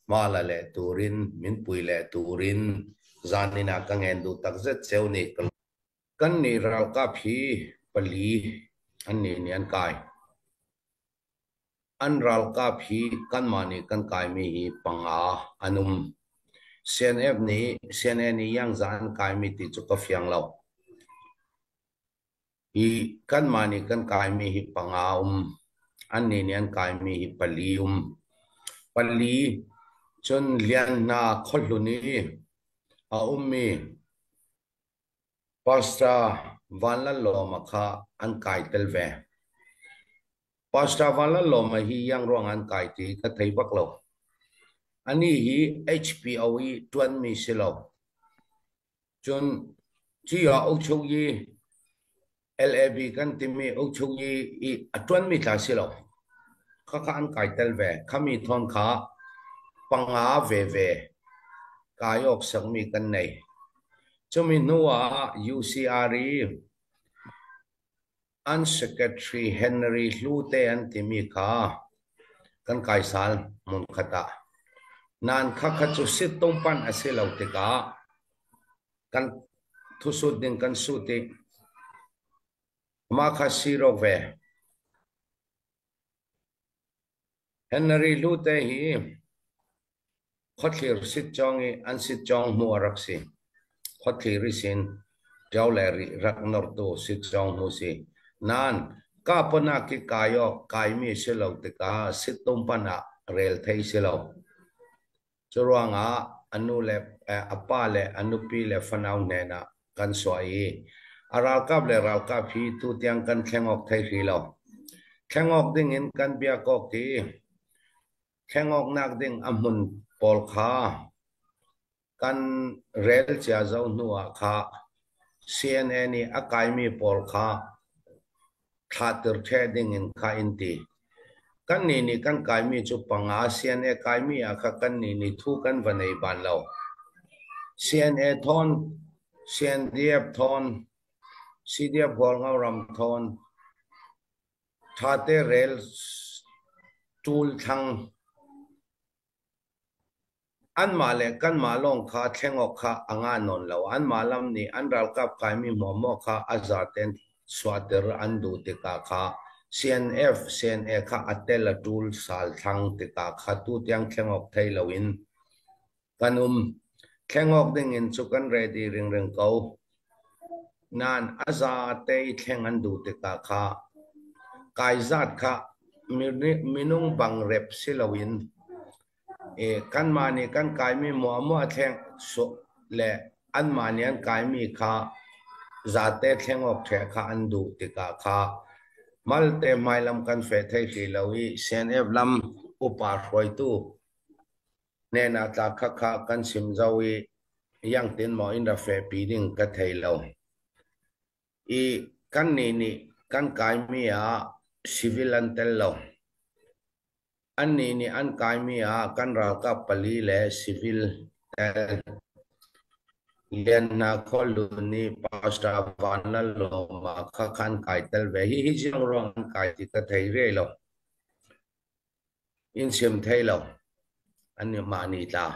Hma la leh turin, min pui leh turin zanin ah ka ngen duh takzet cheu ni. Kan nih ralkap hi pali an nih nih an kai. An ralkap hi kanmah nih kan kaimi hi panga an um. CNF nih CNA nih Yangza an kaimi ti cu ka fiang lo. Hi kanmah nih kan kaimi hi panga um. Annih nih an kaimi hi pali um. Pali cun Lianhna khuahlun i a ummi Pastor Vanlalawma kha an kai tel ve. Pastor Vanlalawma hi iang ruang an kai ti ka thei bak lo. Anih hi HPO i ṭuanmi si lo. Cun ci ah Ukchukyi LAB kan timi Ukchukyi i a ṭuanmi tla si lo. Khakha an kai tel ve. Khami thawn kha panga veve kai awk sakmi kan nei. Cumi hnu ah UCR i an secretary Henry Hlute an timi kha kan kai sal hmunkhat ah. Nain khakha cu sittungpan a si lo tikah kan thusut ding kan sut i mah kha siro ve. Henry Hlute hi khuathlir sitcawng i an sitcawng hmu a rak si. Khuathlir i sin ṭio le rih rak nortu sitcawng hmu si. Nain kapanak i kai awk kaimi si lo tikah sittumpan ah rel thei si lo. Curuangah a nu le a pa le a nupi le fanau hnenah kan suah i a ralkap le ralkap hi tutiang kan thleng awk thei hrih lo. Thleng awk dingin kan biak awk i thleng awknak ding a hmun pawl kha kan rel cia zau hnu ah kha CNA nih a kaimi pawl kha thlahtir ṭheh dingin kha in ti. Kannih nih kan kaimi cu panga CNA kaimi ah kha kannih nih thu kan va nei ban lo. CNA thawn, CNDF thawn, CDF Hualngoram thawn, ṭhate rel ṭul thlang. Anmah le kanmah lawng kha thleng awk kha a ngah nawn lo. Anmah lam nih an ralkap kaimi hmuahhmuah kha a zaten chuahter an duh tikah kha CNF, CNA kha a tel a ṭul sal thlang tikah kha tutiang thleng awk thei loin kan um. Thleng awk dingin cu kan ready ringring ko. Nain a zate i thleng an duh tikah kha kai zat kha minung bang rep si loin Kanmah nih kan kaimi muahmuah thleng le anmah nih an kaimi kha zate thleng awk ṭheh kha an duh tikah kha malte hmailam kan feh thei hlei lo i CNF lam upa hruaitu hnenah tla khakha kan chim zau i iangtin maw in ra fehpi ding ka thei lo. I kannih nih kan kaimi ah civil an tel lo. Annih nih an kaimi ah kan ralkap pali le civil tel Lianhna khualun nih Pastor Vanlalawma kha khan kai tel ve. Hihi ziang ruang an kai ti ka thei rih lo. In chim thei lo. An mah ni tla.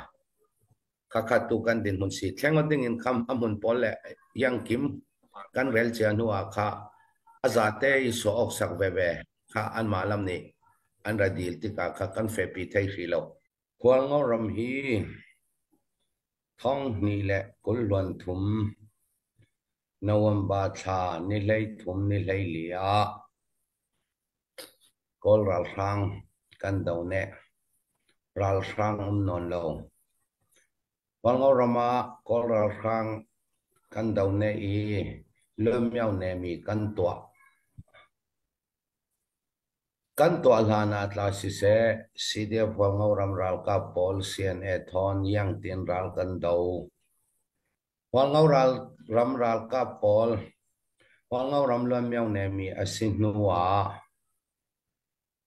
Khakhat tu kan dinhmun si. Thleng ding in kham a hmun pawl le iangkim kan rel cia hnu ah kha a zate i sawh awk sak veve kha anmah lam nih an ra dil tikah kha kan fepi thei hrih lo. Hualngo ram hi 2023 November thla ni 13 ni 14 ah Kawl ralhrang kan do ne. Ralhrang um nawn lo. Hualngo ram ah Kawl ralhrang kan do ne i luammiau nemi kan tuah. Kan tuah hlan ah tla siseh, CDF Hualngo ram ralkap pawl CNA thawn iangtin ral kan do. Hualngo ram ralkap pawl Hualngo ram luanmio nemi a si hnu ah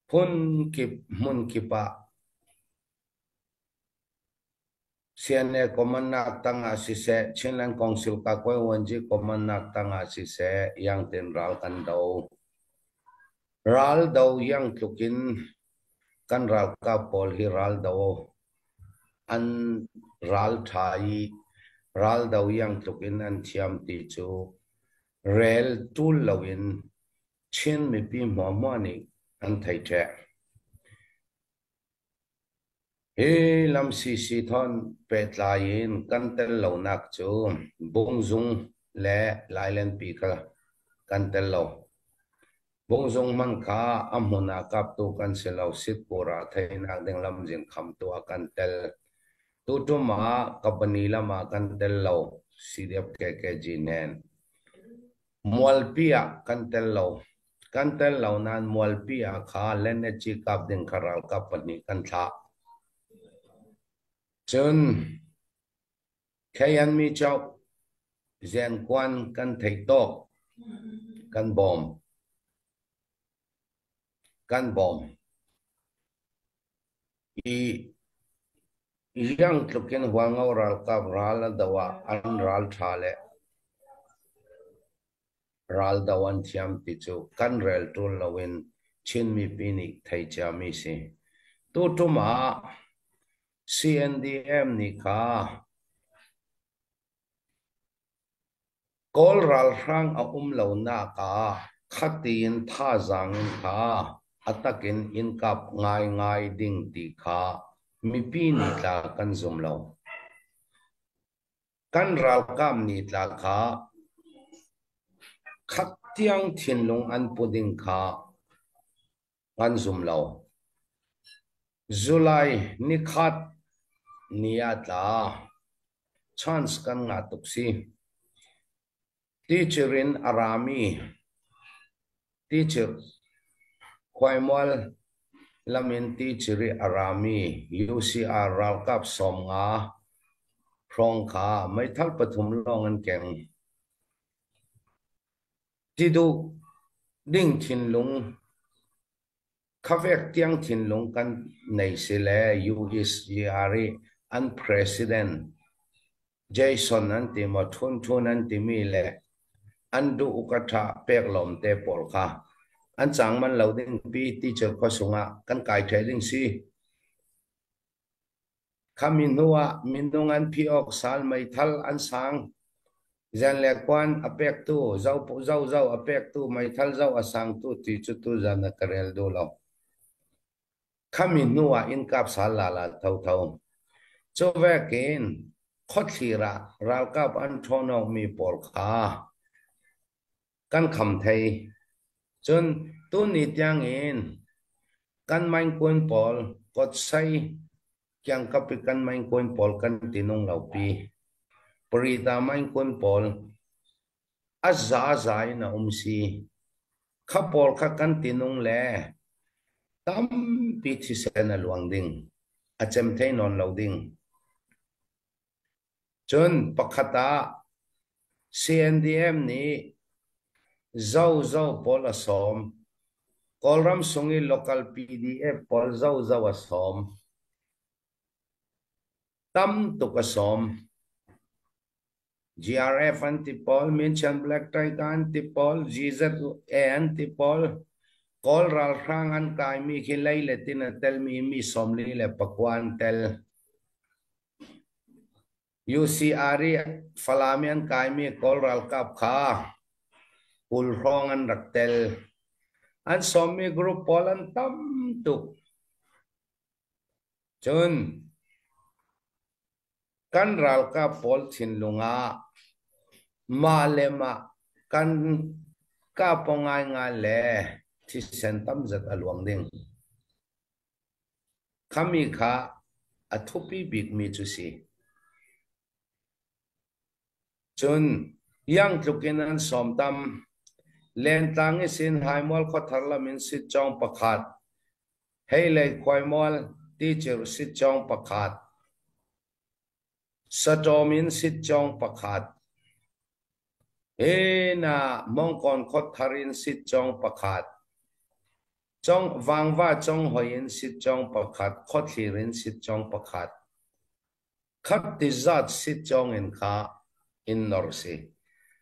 phunkip hmunkip ah CNA command-nak tangah siseh, Chinland Council Kakuaiwanji command-nak tangah siseh, iangtin ral kan do. Ral do iang tluk in kan ralkap pawl hi ral do. An ralṭha i raldo iang tluk in an thiam ti cu rel ṭul loin Chin mipi hmuahhmuah nih an theih ṭheh. Hi lam CC thawn pehtlai in kan tel lonak cu Bungzung le Lailenpi kha kan tel lo. Bungzung hmanh kha a hmun ah kaptu kan si lo, Sitpur ah theihnak ding lamzin khamtu ah kan tel. Tuṭum ah company lam ah kan tel lo, CDF KKG nen. Mualpi ah kan tel lo. Kan tel lo nain Mualpi ah kha Lenetci kap ding kha ralkap pahnih kan thlah. Cun Khayanmi Chauk Zenkuan kan theih tawk kan bawm. Kan bawm. I Iang tluk in Hualngo ralkap ral a do ah an ralṭha le raldo an thiam ti cu kan rel ṭul loin Chin mipi nih thei ciami si. Tuṭum ah CNDM nih kha Kawl ralhrang a um lonak ah khatin thazaang in kha a takin in kap ngaingai ding ti kha mipi nih tla kan zum lo. Kan ralkap nih tla kha khat tiang thinlung an pu ding kha kan zum lo. July nikhat ni ah tla. Chance kan ngah tuk si. Teacher in a rami teacher Khuaimual lam in teacher i a rami UCR ralkap 50 hrawng kha meithal pathum lawng an keng. Ti duh ding thinlung Khavek tiang thinlung kan nei si le USGR i an president Jason an ti maw Thun Thun an timi le an duh ka ṭha pek lawm te pawl kha an cang man lo ding pi teacher khua sungah kan kai ṭhe ding si. Khami hnu ah minung an phih awk sal meithal an sang. Zen le kuan a pektu, zozo a pektu, meithal zoh a sangtu ti cu tuzan ah ka rel duh lo. Khami hnu ah innkap sal lala thotho. Cu vekin khuathlir ah ralkap an ṭhawn awkmi pawl kha kan kham thei. Cun tuni tiangin kan mangkun pawl kawtsai kiangkap i kan mangkun pawl kan tinung lopi. Parita mangkun pawl a zaza in a um si. Kha pawl kha kan tinung le tampi thisen a luang ding. A cem thei nawn lo ding. Cun pakhat ah CNDM nih zozo pawl a sawm. Kawlram sung i local PDF pawl zozo a sawm. Tam tuk a sawm. GRF an ti pawl, Minchan Black Tiger an ti pawl, GZA an ti pawl, Kawl ralhrang an kaimi khi lei le tin a telmi mi 49 an tel. UCR i Falam i an kaimi Kawl ralkap kha 20 hrawng an rak tel. An sawmmi group pawl an tam tuk. Cun kan ralkap pawl thinlung ah mah le mah kan kap aw ngaingai le thisen tamzat a luang ding. Khami kha a thupi bikmi cu si. Cun iang tluk in an sawm tam. Lentlang i sin Haimual khuathar lam in sitcawng pakhat, Heilei Khuaimual ticir sitcawng pakhat, Satawm in sitcawng pakhat, Hina Mongkawn khuathar in sitcawng pakhat, Vangva conghoi in sitcawng pakhat, khuathlir in sitcawng pakhat. Khat ti zat sitcawng in kha in nor si.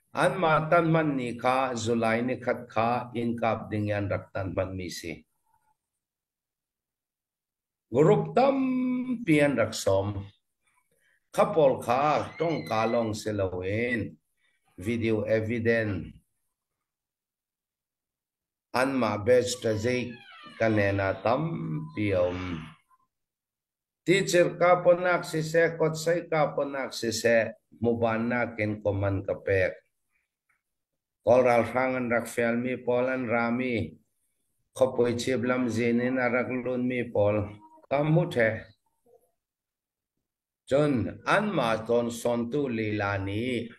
Anmah tan hman ni kha July ni khat kha inn kap ding i an rak tan hmanmi si. Group tampi an rak sawm. Kha pawl kha tongka lawng si loin video evidence anmah batch tazik ka nen ah tampi a um. Ticir ka ponak siseh, kotsai ka ponak siseh, mubannak in command ka pek. Kawl ralhrang an rak fialmi pawl an rami khuapui chip lamzin in a rak lunmi pawl ka hmu ṭheh. Cun anmah tawnsawntu lila nih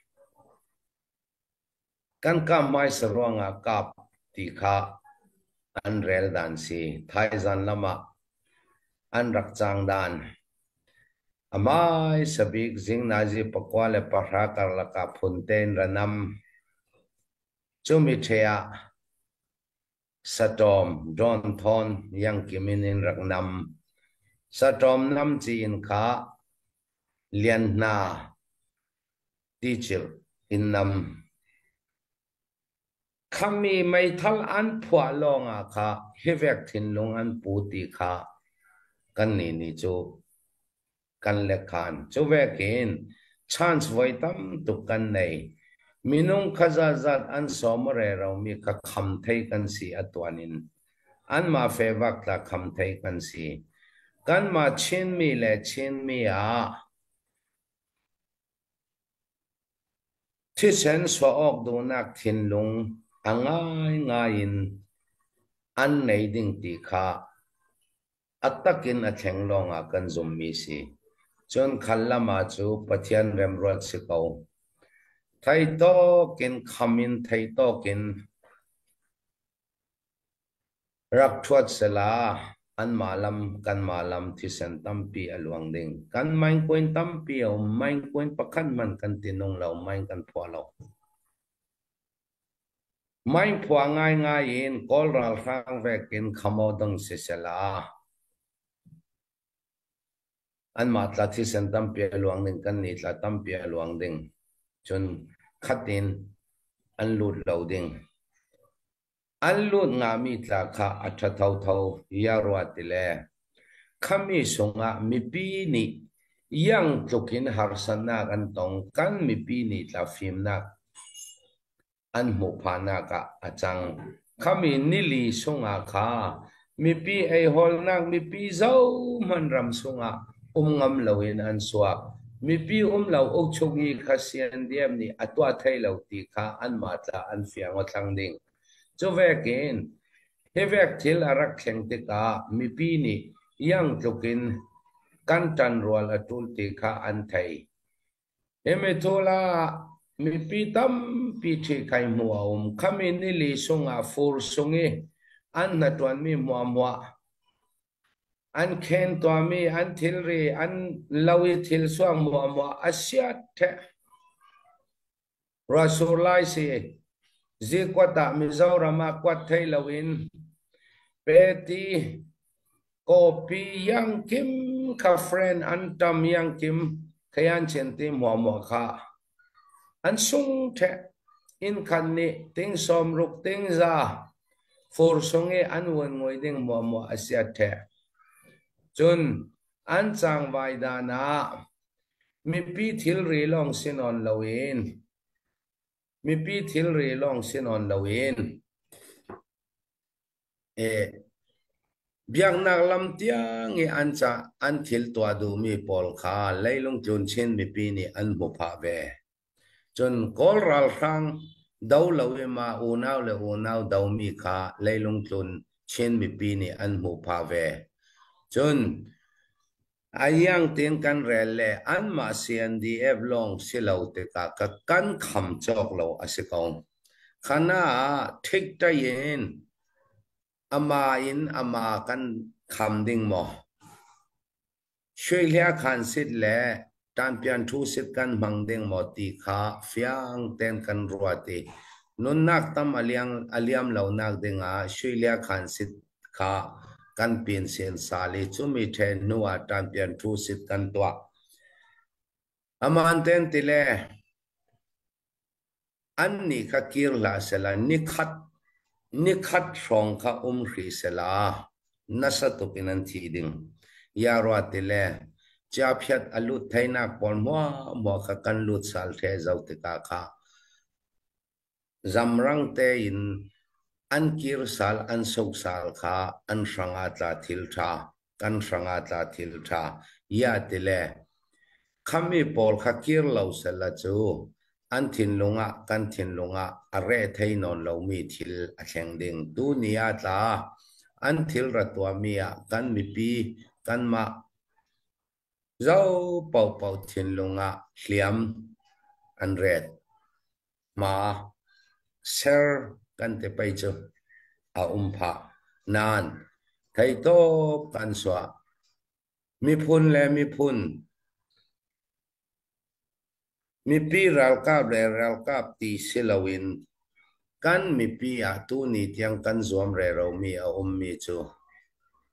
kan kah hmaisa ruangah kap ti kha an rel dan si. Thaizan lam ah an rak cang dan. A hmaisa bik zingnazi 9 le 10 karlak ah phunte in ra nam. Cumi ṭhe ah Saṭawm Dawn Thawn Yangkim in rak nam. Saṭawm nam ci in kha Lian Hna ticil in nam. Khami meithal an phuah lawngah kha hivek thinlung an pu ti kha kannih nih cu kan le khan. Cu vekin chance voi tam tuk kan nei. Minung kha zatzat an sawm reromi kha kham thei kan si a tuan in. Anmah fevak tla kham thei kan si. Kanmah Chinmi le Chinmi ah Thisen chuah awk duhnak thinlung a ngaingai in an nei ding ti kha a tak in a thleng lawngah kan zummi si. Cun khal lam ah cu Pathian remruat si ko. Thei tawk in kham in thei tawk in Rak ṭhuat sehla anmah lam kanmah lam thisen tampi a luang ding. Kan mangkuain tampi a um. Mangkuain pakhat hmanh kan ti nung lo. Mang kan phuah lo. Mang phuah ngaingai in Kawl ralhrang vekin khamo dang si sehla anmah tla thisen tampi a luang ding, kan nih tla tampi a luang ding. Cun khat in an lut lo ding. An lut ngami tla kha a ṭha thotho ya rua ti le khami sungah mipi nih iang tluk in harsatnak an tong, kan mipi nih tla fimnak an hmuh phahnak ah a cang. Khami nili sungah kha mipi eihawlnak mipi zohhmanh ram sungah um ngam loin an suak. Mipi um lo ukchuk i kha CNDF nih a tuah thai lo ti kha anmah tla an fiang aw thlang ding. Cu vekin hi vek thil a rak thleng tikah mipi nih iang tluk in kan ṭanrual a ṭul ti kha an thei. Hi mithul ah mipi tampi ṭhihkhaih hmu a um. Khami nili sungah fur sung i an hnaṭuanmi hmuahhmuah an khen tuahmi an thilri an lo i thil suak hmuahhmuah a siat ṭheh. Ruahsur lai si. Zikuat ah Mizoram ah kuat thei loin peti kawpi iangkim kha friend an tam iangkim khayan chen ti muahmuah kha an sung ṭheh. Inn khat nih ting 60 ting 100 fur sung i an vuan ngoi ding muahmuah a siat ṭheh. Cun an cangvai dan ah Mipi thilri lawng si nawn loin mipi thilri lawng si nawn loin biaknak lam tiang i an ca an thil tuah duhmi pawl kha leilung tlun Chin mipi nih an hmu phah ve. Cun Kawl ralhrang do lo i mah unau le unau domi kha leilung tlun Chin mipi nih an hmuh phah ve. Cun A iang tein kan rel le anmah CNDF lawng si lo tikah ka kan kham cawk lo a si ko. Khana ah ṭhikṭai in ama in ama kan kham ding maw? Shuihlia khan sit le ṭanpian ṭhu sit kan hmang ding maw ti kha fiang tein kan ruat i nunnak tam a liam lonak dingah shuihlia khan sit kha kan pin sen sal i cumi ṭhen hnu ah ṭanpian ṭhu sit kan tuah. Aman ten ti le annih kha kir hlah sehla nikhat nikhat hrawng kha um hrih sehla nasa tuk in an thi ding. Ya rua ti le. Chiaphiat a lut theinak pawl hmuahhmuah kha kan lut sal the zau tikah kha zamrang tein an kir sal an sok sal kha an hrangah tla thil ṭha kan hrangah tla thil ṭha ya tile khami pawl kha kir lo sela cu an thinlung ah kan thinlung ah a reh thei nawn lomi thil a thleng ding. Tu ni ah tla an thil ra tuahmi ah kan mipi kanmah zo paohpaoh thinlung ah hliam an ret. Hma ser kan ti pei cu a um phah. Nain theitawp kan suah. Miphun le miphun Mipi ralkap le ralkap ti si loin kan mipi ah tuni tiang kan zuam reromi a ummi cu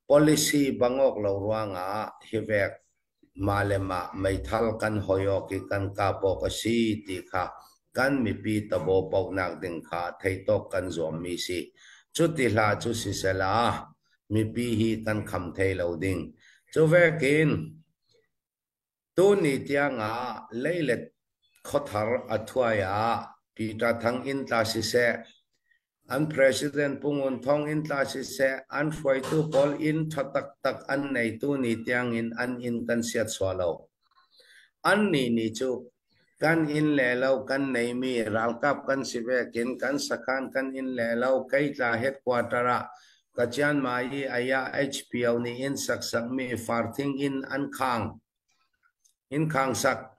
policy bangawk lo ruangah hivek mah le mah meithal kan hoi awk i kan kap awk a si ti kha kan mipi tabo pohnak ding kha theitawk kan zuammi si. Cuti hlah cu sisela mipi hi kan kham thei lo ding. Cu vekin Tuni tiangah leilet khuathar a thuai ah Peter Thang inn tla siseh, an President Pu Ngun Thawng inn tla siseh, an hruaitu pawl inn ṭha taktak an nei tuni tiangin an inn kan siatsuah lo. Annih nih cu kan inn le lo kan neimi ralkap kan si vekin kan sakhan kan inn le lo Keitla headquarter ah Kacianmai i ayah HPO nih inn saksakmi farthing inn an khang. Inn khang sak.